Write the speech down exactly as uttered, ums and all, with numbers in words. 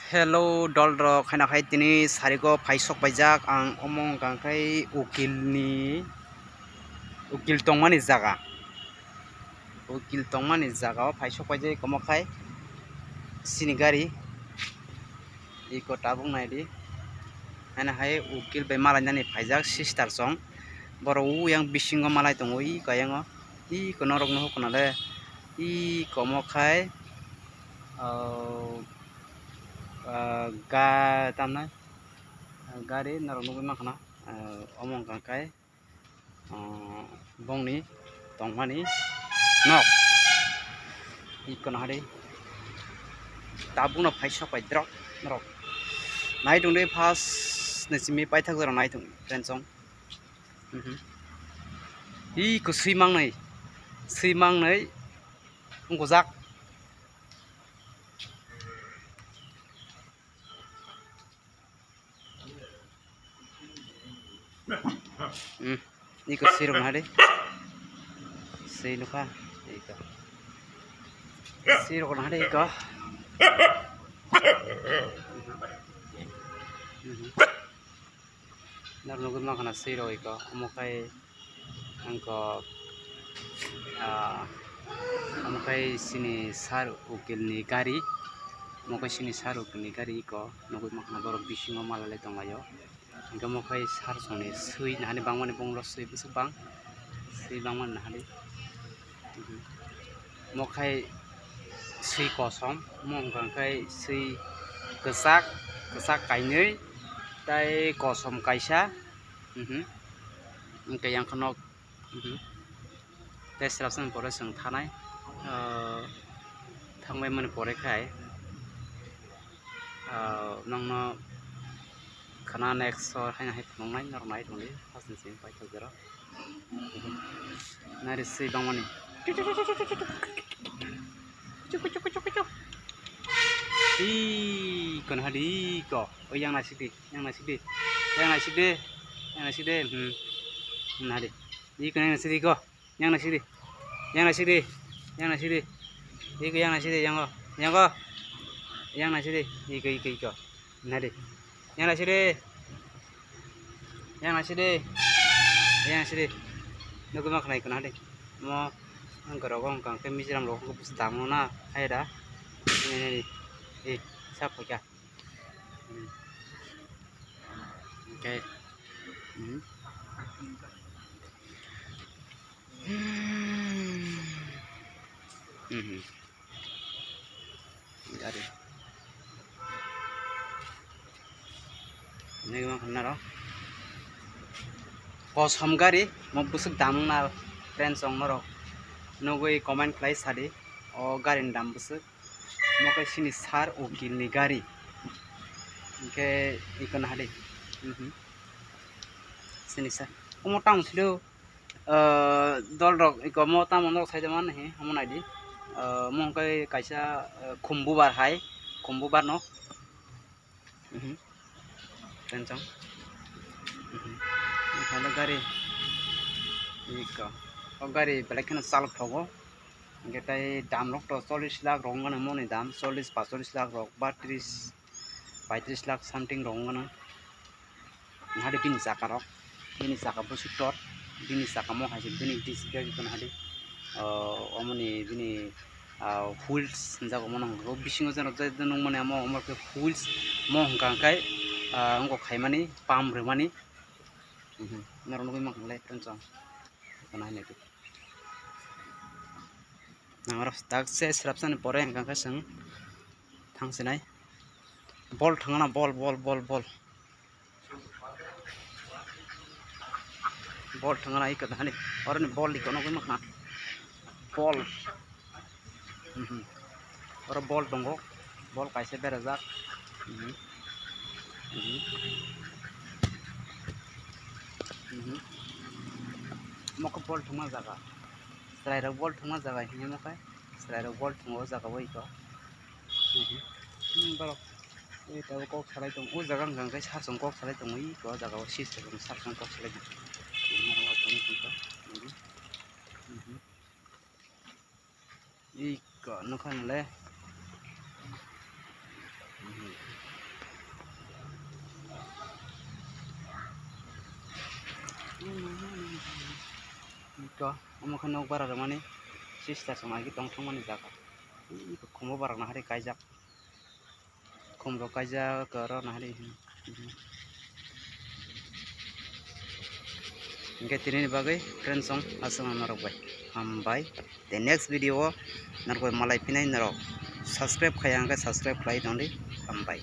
Hello, dol rok, haino hai tini sariko phaisok paijak ang omo wngkha khe ukil ni, ukil tongmani jaga, ukil tongmani jaga o phaisok paijak omo khai chini gari iko tabuk naidi, haino hai ukil bai malainani phaijak sister song, borok uyang bisingo malai tongo iko ayango, iko norok nuhuk khna le, iko omo khai. Oh, ah, ga tamna, ah, gari norok nugwi mankha na, ah, omo wngkha khe, ah, bongni tongmani nok. Iko nahari tabukno phaisok bai drop norok nai tongdi, first ni simi paithak jora nai tong friends song. Mhm. Iko swi mangnai, swi mangnai wngkujak. Hmm. Iko swi rok nahari. Swi nukha. Iko. Swi rok nahari iko. Mhm. Norok nugwi mankha na swi rok iko, omo khai wngkha, ah, omo khai chini sir ukil ni gari, omo khai chini sir ukil ni gari iko nugwi mankha na borok bisingo malai tonglaio, hwnkhe omo khai sir songni swi nahani bangmani bongni swi bwswk bang swi bangmani nahani. Omo khai swi kosom, omo wngkha khe swi kwchak, kwchak kainwi, tei kosom kaisa, mhm, hwnkhe yang kheno, mhm, tei swrapsa ni pore chwng thanai, ah, thangbai mani pore khai, ah, nokno khna next o haino hai phunuknai norok nai tongdi, hasteni simi paithak jora. Nari swi bangmani. Ih, kono hadi ko. O yang nasi di, yang nasi di. Yang nasi di. Yang nasi di. Hmm. Nari. Ih, kono yang nasi di ko. Yang nasi di. Yang nasi di. Yang nasi di. Ih, yang nasi di, yang ko. Yang ko. Yang nasi di. Ih, ko, ih, ko, ih, ko. Nari. Yang nasi di. Yang nasi di. Yang nasi di. Nugwi mankha na iko nahadi. Mo ang rok wngkha khe mijiram rok wngkha bwswk dam no na hai da. Nini, nini. Eh, sak phaikha. Hmm. Okay. Hmm. Mhm. Gari. Nini ma khna ro. Kosom gari, mo bwswk dam wngna friends wng norok. Nugwi comment khlai sadi. O gari ni dam bwswk. Mo khe sini sir ukil ni gari. Hwnkhe iko nahadi. Mhm. Sini sir. Omo tamo silo. Ah, dol rok iko mo tamo norok sai tongma nahi, omo naidi. Ah, omo hwnkhe kaisa, ah, khumbubar hai, khumbubar no. Mhm. Tenchong. Mhm. Omo gari. Iko. O gari belai kheno chalok thogo. Hwnkhe tai dam rok to chollish lakh rok wngkha na moni dam, chollish, panchollish lakh rok ba tris, paitris lakh something rok wngkha na. Nahadi bini chaka rok, bini chaka bwswk tor, bini chaka mo hai se bini disc brake nahadi, ah, omoni bini, ah, wheels hinjago mano hwnkhai bisingo jeno jai nukmani amo omo khe wheels mo hwnka hwnkhe, ah, wngkok khaimani pump rwmani, mhm, norok nugwi mankha le friends o. Nai nai tu. Nang oro tak se srapsani pore hwnka khe chwng thang sinai. Bol thangna bol, bol, bol, bol. Bol thangna iko dhani. Oroni bol iko nugwi mankha. Bol. Mhm. Oro bol tongo. Bol kaisa berajak. Mhm. Mhm. Mhm. Mokhe bol thangma jaga. Chwrairok bol thangma jaga hinkhe mokhe. Chwrairok bol thango o jaga o iko. Mhm. Hmm, borok. Ui tabuk kok salai tongo. O jaga wngkha khe sar song kok salai tongo iko o jaga o sis sar song kok salai tongo. Mhm. Mhm. Iko nukha nole. Iko, omo khe nok bara rwmani sista chwng agi tong thangmani jaga. Iko khumbo bara nahari kaijak. Khumrok kaijak oro nahari. Hingke tinini bagwi friends song aswk norok bai. Hambai. The next video o norok bai malai phinai norok subscribe khaya hingke subscribe khlai tongdi. Hambai.